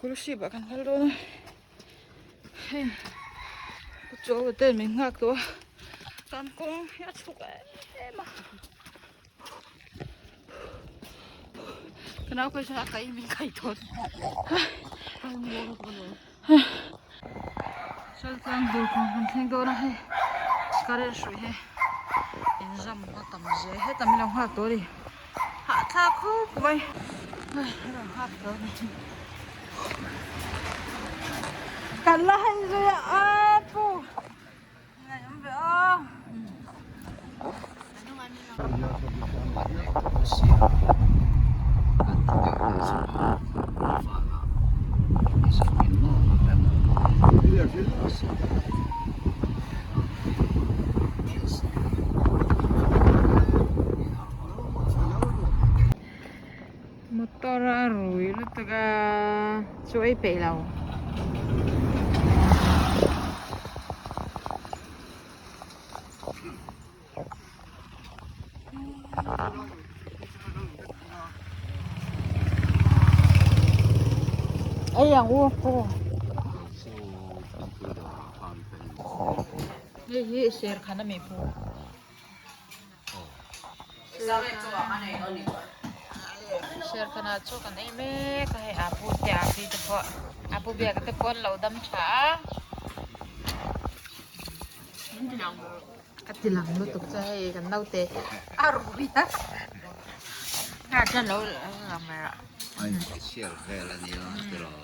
Kolasib ah kan kal dawn a hei ka chaw ten min nghak tawh a kan kawng hi a chhuk em a ka nau phei chuan a kaih min kaih tawh Chaltlang dawr kawng kan thleng dawn a hei current hrui hi inzam a tam zel heta min lo nghak tawh a ni hahthlak khawp mai hei a lo nghak tawh a ni kan la hei zui a apu ngaihawm ve aw. Motor a rui lutuk a chu ei peih lo. Ei ang u Hei hi serkhan a mi pu. Serkhan ah chaw kan ei mek a hei apu te api te pawh apu biak te pawh an lo dam tha a. Ka ti lang lutuk che hei kan naute a rui a a chuan lo lang ber a. A inchhiar vel a nia tiraw.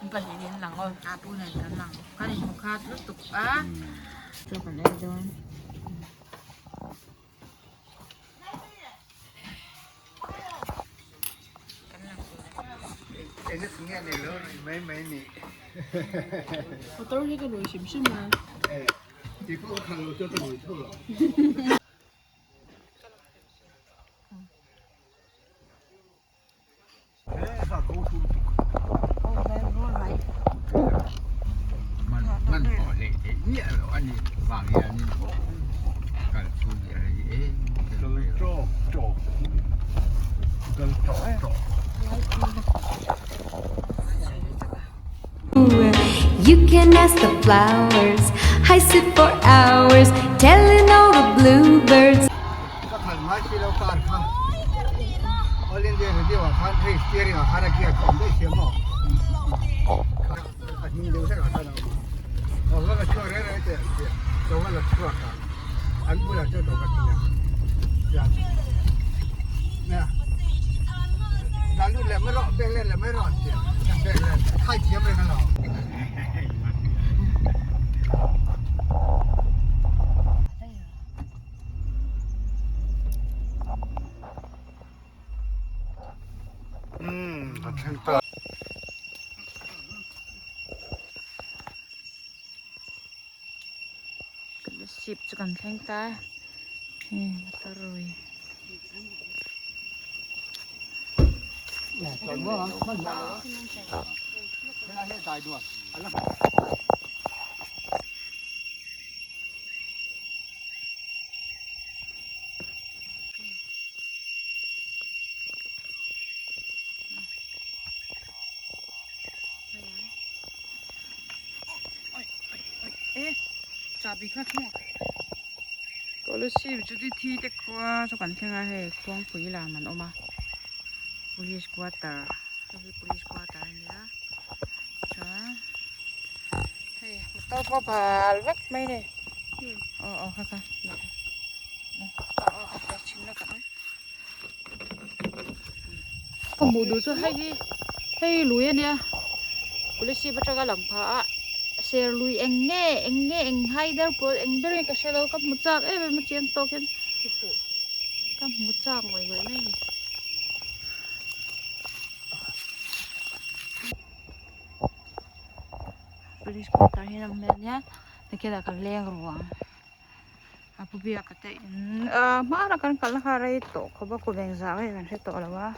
An pahnih in lang aw a pu nen kan lang kan inhmu khat lutuk a chaw kan ei dawn. Motor hi ka rui hrim hrim a. You can ask the flowers. I sit for hours telling all the bluebirds. Ka khalh ngai si lo car kha All India Radio ah khan hei steering ah khan a gear ka awm daih sia maw a hnung deuh hlek ah khan a awm a lo va la chhuak reng reng teh ang tia lo va la chhuak a an bulah chuan lo va tling a chuan nia dan lut leh mai rawh bag let leh mai rawh an tia bag let khai thiam reng alawm. Umm a thleng ta. Sip chu kan thleng ta hei motor rui. Scholarship chu ti thi te khua chu kan thleng a hei khuangpui lam an awm a police quarter hei hi police quarter a nia chuan hei motor pawh bal vek mai a ni aw aw kha kha Ka hmuh duh chu hei hi hei lui a nia police atanga lang pha a ser lui eng nge eng nge eng hai der pawl eng ber nge ka hre lo ka hmu chak em em a chiang tawk hian ka hmu chak ngawih ngawih mai a ni. Police quarter hi a awm hmel nia tikhian kan leng ruang. A pu biak a te in ah hmana kan kalna kha rei tawh khawp a kum engzah nge kan hre tawh lo a.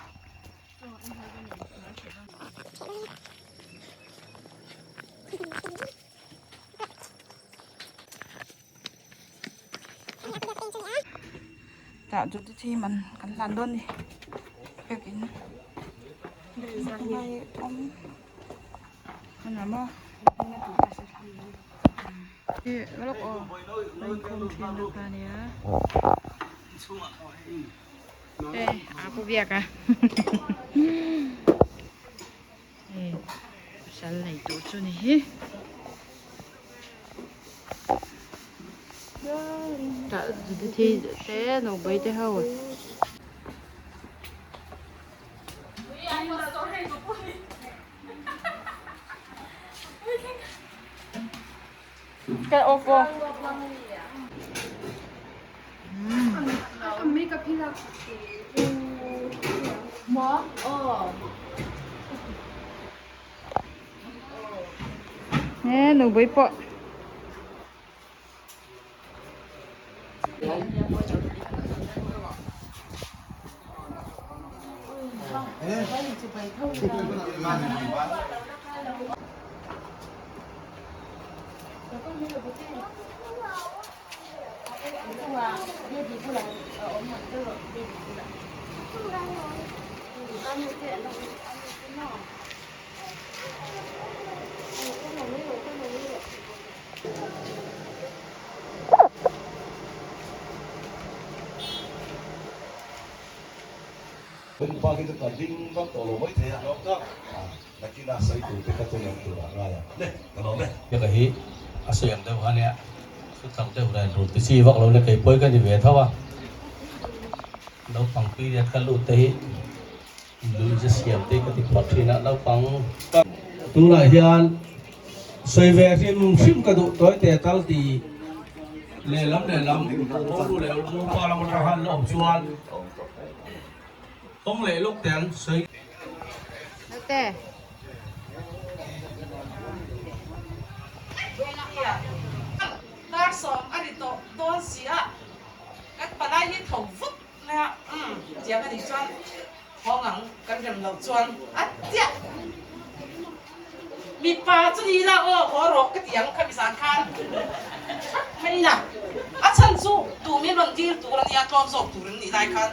Tah chu te thi man kan hlan dawn ni biakin. Hei pasal nei tur chu ni hi tah thi te no bai te ho. Cái off vô. Nè, nụ bấy bọ. Pumpa khi chu ka ring vak tawh lo mai thei a, nakin a sawi tur te kha chu lawm tur ah ngai a, le ka lawm e. Biaka hi a sawi ang deuh kha nia, thu tak deuh ren rul ti chi vak lo le kei pawi ka ni ve tho a, naupang period ka lut te hi lui ze siam te ka ti phawt thin a, naupang tunah hian sawi ve hrim hrim ka duh tawi te tal ti lehlam lehlam Bawlu leh Mupa lam atang khan la awm chuan. Kawng leh lawk te an sawi. Naute. Dar sawm a ri tawh dawn si a, kan palai hi tho vut mai a, umm tiang a nih chuan thawng ang kan rem loh chuan a chiah. Mipa chu ni ila aw haw rawh ka ti ang kha mizan khan thak mai ina a chhan chu tumin rawn dil tur a nia tlawm zawk tur an nih lai khan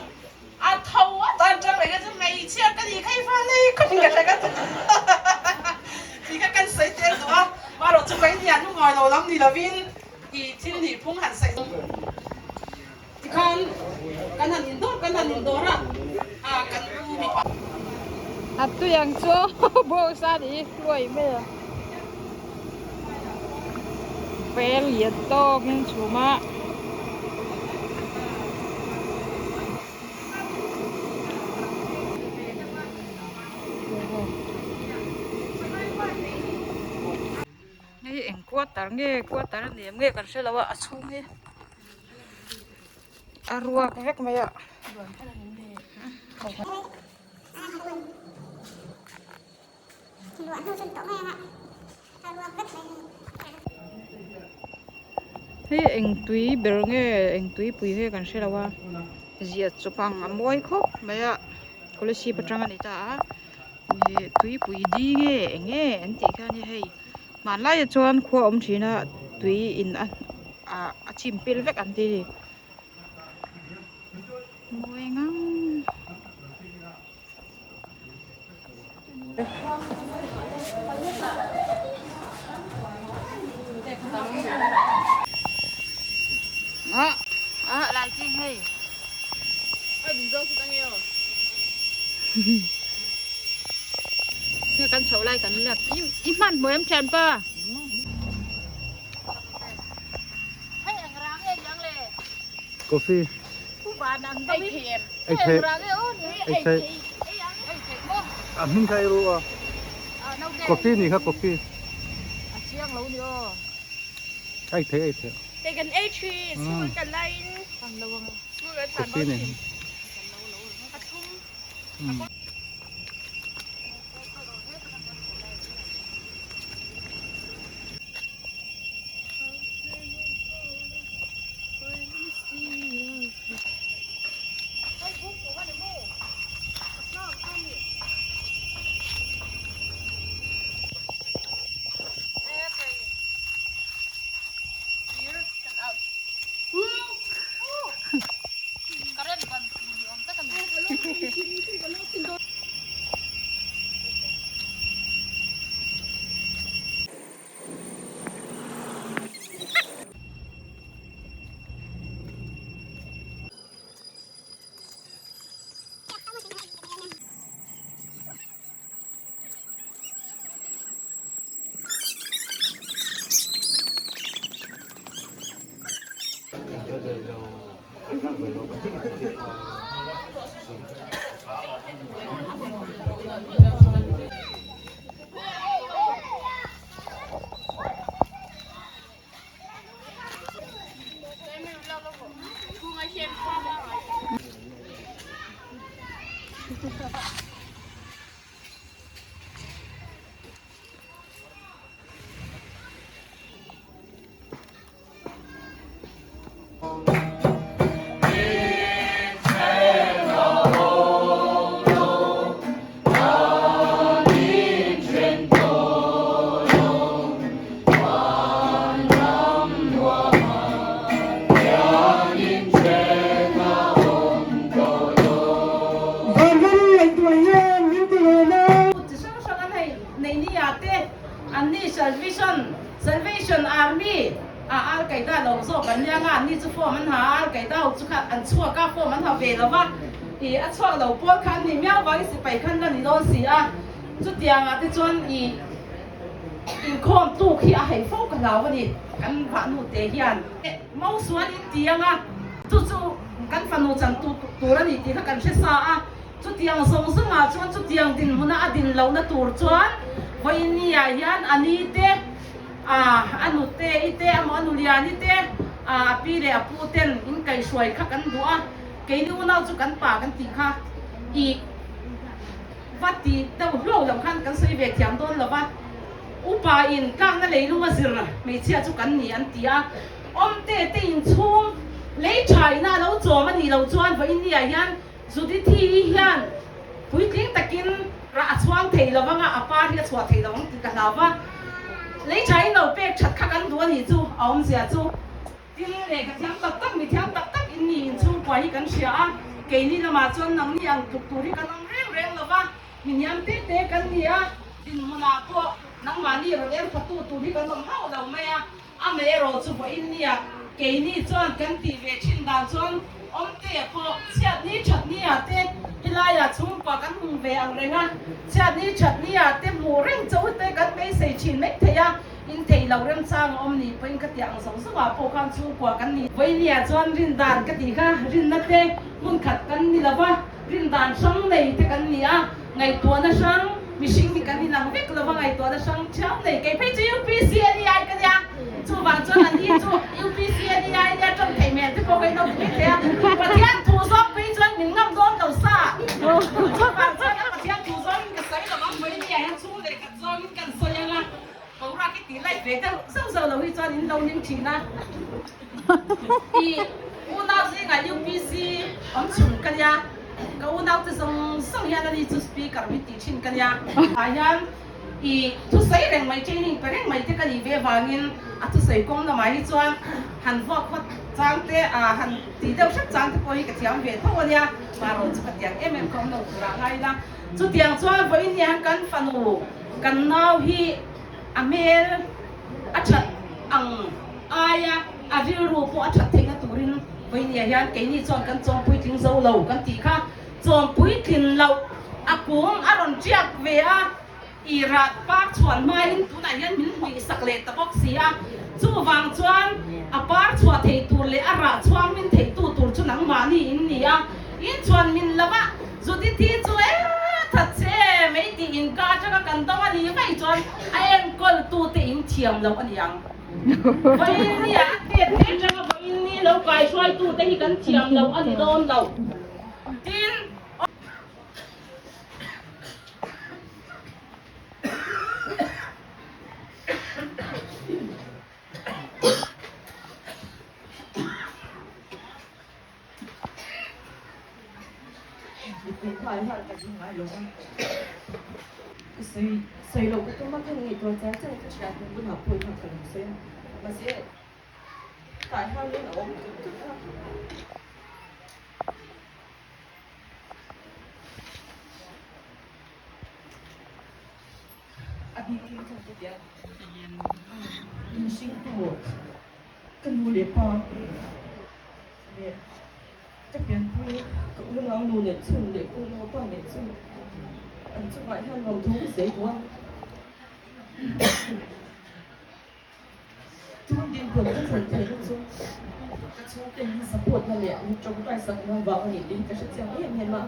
a tho a tan tang reng a chu hmeichhia ka ni kha i fa nei khawp in ka hre ka ti kha kan sawi tel duh a marawh chu kei hian lungawi lo lam ni lovin i thil nih phung han saih Tikhan kan han indawr kan han indawr a, a kan pu mipa. A tui ang chu box a ni hluai mai a. Vel lian tawk in chhum a. Hei eng quarter nge quarter a ni em nge kan hre lo a a chhung hi a ruak vek mai a. Hei eng tui ber nge eng tui pui nge kan hre lo a ziah chawp ang a mawi khawp mai a kolasib atang a ni ta a. Ih tuipui di nge eng nge an tih kha ania hei hmanlai ah chuan khua a awm thin a tui in a ah a chim pil vek an ti a ni mawi ngang. Ah ah lai king hei. Kan chhoh lai kan lak i hman hmuh em thian pa. Coffee. Ei thei. Ei thei. A hming kha ei ru a. Coffee ni kha coffee. A chiang lo ni aw. Ei thei ei thei. Kei kan ei thin school kan laiin. Coffee ni. Chi hrang hrang an hei nei nia te an ni Salvation Salvation Army ah Al Qaeda lo zawk an nia nga an ni chu form an ha a Al Qaeda ho chu kha an chhuak a form an ha ve lo va ih a chhuak lo pawl kha an ni miau vangin sipai khan la ni dawn si a chutiang ah te chuan ih inkhawm tuk hi a hei fo ka hlau a ni kan vahnu te hian. Mausual in ti anga chu chu kan fanu chan tu tur a ni tih kha kan hre sa a. Chutiang zawng zawngah chuan chutiang dinhmuna a din lohna tur chuan vawinia hian a ni te, a nute i te emaw a nuliani te, a pi leh a pu ten in kaihhruai kha kan duh a, keini unau chu kan pa kan tih kha i va ti deuh hlo lo khan kan sawi ve thiam dawn lo va, upa in tlakna leilung a zir hmeichhia chu kan ni an ti a, awmte te inchhung lei tha ina a lo chawm a nih loh chuan vawinia hian Judithi hian puitling takin rah a chhuang thei lo vang a, a par hi a chhuah thei lo ang tih ka hlau va. Lei thain lo pek that kha kan duh a nih chu, a awmzia chu. Tin, lehkha thiam tak tak, mi thiam tak tak in ni inchhungkua hi kan hria a, keini lamah chuan nangni ang tluk tur hi kan awm reng reng lo va, mi hniam te te kan ni a, dinhmunah pawh nangmahni rawn er fatu tur hi kan awm hauh lo mai a. Amaherawh chu vawiin nia keini chuan kan tih ve thin dan chuan awmte pawh chhiatni thatni ah te helaiah chhungkua kan hmu ve ang reng a, chhiatni thatni ah te hmuh reng chauh te kan beisei thin mai thei a, in theih loh remchang a awm ni pawhin ka tih ang zawng zawng ah pawh khan chhungkua kan ni. Vawiin nia chuan rin dan ka tih kha rinna te hmun khat kan ni lo va, rin dan hrang nei te kan ni a, ngaihtuahna hrang mihring hi kan inang vek lo va, ngaihtuahna hrang thiam nei kei phei chu UPC a ni ai ka nia, chuvang chuan a ni chu UPC a ni ai nia tawng theih hmel te pawh ka inlo ti mai thei a, Pathian thu zawng phei chuan min ngam dawn lo sa, chuvang chuan a Pathian thu zawngin ka sawi lo ang vawiin ni ah hian chhung leh khat zawngin kan sawi ang a, boruak i tih light ve deuh zauh zauh lo hi chuan in lo ning thin a, i unau zingah UPC awm chhun ka nia. Ka unaute zawng zawng hian ani chu speaker min tih thin ka nia. Ah hian i thusawi reng mai training pe reng mai te ka nih ve avangin a thusawi kawng lamah hi chuan han vuak phawt chang te ah han tih deuh hrep chang te pawh hi ka thiam ve tho a nia. Mahrawh chu ka tiang em em ka awm lo turah ngai ila. Chutiang chuan vawiin hian kan fanu kan nau hi a hmel a that ang aia a rilru pawh a that theihna turin vawinia hian keini chuan kan chawm puitling zo lo kan tih kha chawm puitlin loh a kum a rawn tiak ve a, i rat par chhuan hmain tunah hian min hmuih sak leh ta bawk si a, chuvang chuan a par chhuah thei tur leh a rah chhuang min thei tu tur chu nangmahni in ni a, in chhuan min lo a, Judith-i chu e that che mai tih inka atanga kan dawng a nih vaih chuan a enkawl tute in thiam loh a ni ang. Vawiin a tet te atanga vawiin ni lo kaihruaitute hi kan thiam loh a ni dawn lo. Tin. Ka sawi sawi loh ka tum a ka ngaihtuah char char a ka hriat hnu hunah pawh hian ka lo sawi a mahse tah hianin a awm tut tut a. A bikin ka ti a mihring tu ka nu leh pa leh ka pianpui ka unau nu leh chhun leh ka unau pa leh chu an chungah hian lo thu ka sawi duh a. Tun dinhmun ka thlen theihna chu ka chhungte hi support na leh min tawngtai sakna vang a nih tih hi ka hrechiang em em a.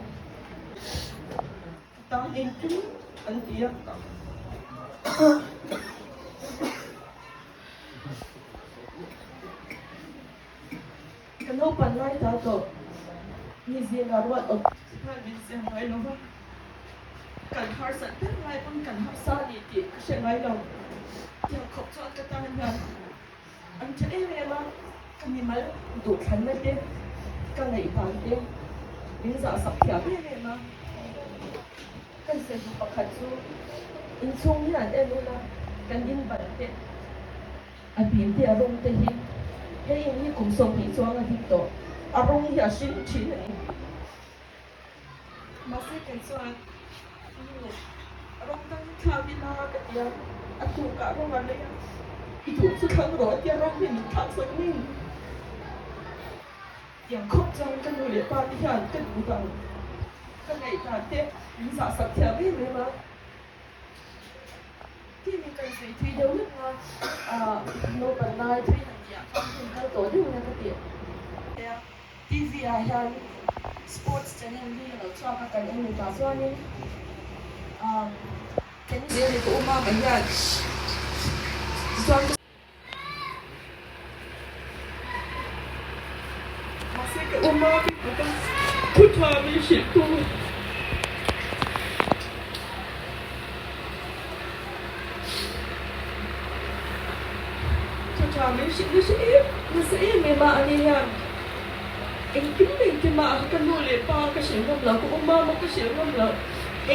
Tang engkim an ti a. Ka naupan lai ta tawh mi zingah ruat awm khan min siam ngai lo va, kan harsat ber lai pawn kan harsa a ni tih ka hre ngai lo. Tiang khawp chuan ka tan hian an tha em em a, ka mimal duhthlanna te, ka ngaihdan te min zahsak thiam em em a. Kan sawi pakhat chu inchhung hian en ula kan inban te. A bim te a rawng te hi hei in hi kum 20 chuang a dik tawh a rawng hi a hring thin a ni. Mahse kei chuan Thlak ila ka ti a, a tukah rawng a lei a, i duh chu thlang rawh a tia rawng hi min thlak sak mai. Tiang khawp chuan ka nu leh pa te hian ka duh dan ka ngaihdan te min zah sak thiam em em a. Tih kan sawi thui deuh hlek a, ah naupan lai thui han tih ah khan hun kal tawh deuh nia ka ti. TV ah hian sports channel hi a lo chhuak a kan en ni tah chuanin ah tennis ni ka awm a mah hian chuan ka Mahse ka awm a ka kut a thu tha min hrilh tu. Thu tha min hrilh nasa em nasa em em a ani hian engkim engkim ah ka nu leh pa ka hrilh ngam lo ka awm a ka hrilh ngam lo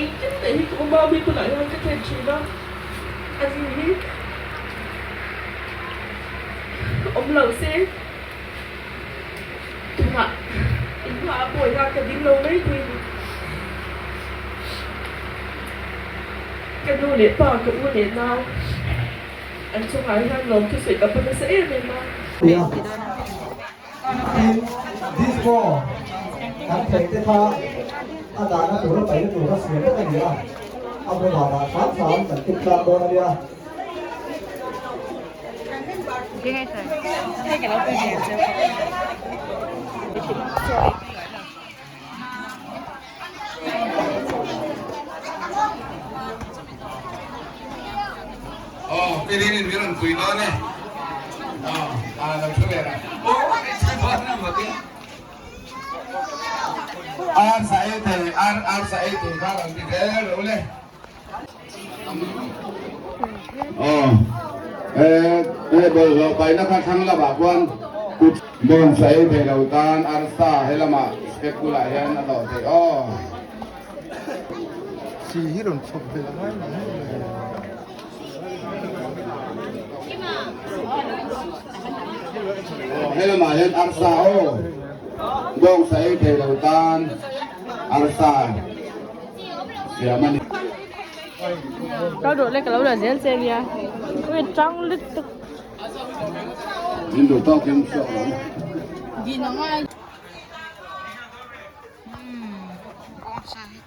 engkim mai hi ka awm a mi bulah hian ka thlen thin a ani hi awm lo se tunah inhma a pawi a ka ding lo mai thei ni. Ka nu leh pa ka u leh nau an chungah hian lawm thusawi ka pa nasa em em a. Tin, disco kan theih te kha a dahna tur a paihna tur kha siam vek a ni a, a hmunah dah hram hram kan tum tlang dawn a nia. Aw Pirin in min rawn pui dawn e. Aw a lo thu ve rah. Aw i thu dawn a maw tin. Ar sa ei thei ar ar sa ei thei kha rawn ti zel ro le. Aw eh eh bawlhhlawh paihna kha thlang lamah khuan kut bawng sa ei thei lo tan arsa he lamah step bulah hian a dawh theih aw. Si hi rawn chhawp belh a ngai mai mai. Aw he lamah hian arsa aw bawng sa ei thei lo tan arsa. Siam a ni. Kal rawh le ka lo la zel che nia. Ui tang lutuk. Min duh tawk in chhuak ang. Din a ngai.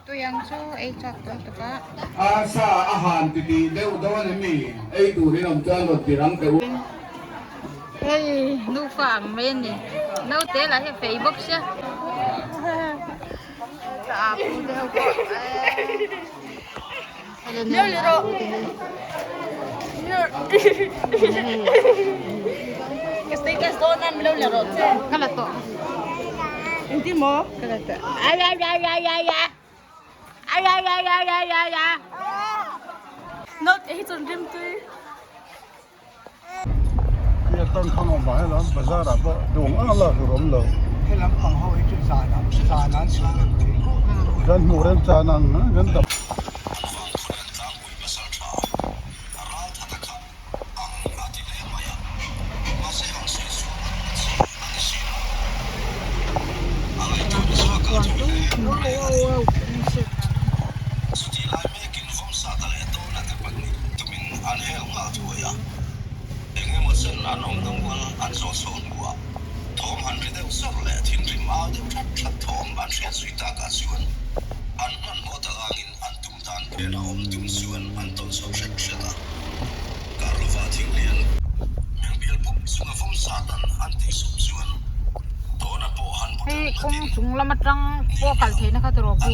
Tuyang chu ei chak dawn tak a. Arsa a han ti tih deuh dawn em mi? Ei tur in awm chuan rawn ti rang teh u. Hei nufa ang mai a ni. Naute lah hi a fei bawk sia. Hei kawng chung lam atang pawh kal theihna kha tawh pu.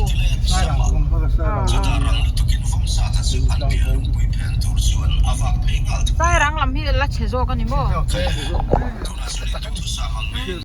Sairang lam hi la chhe zawk a ni maw?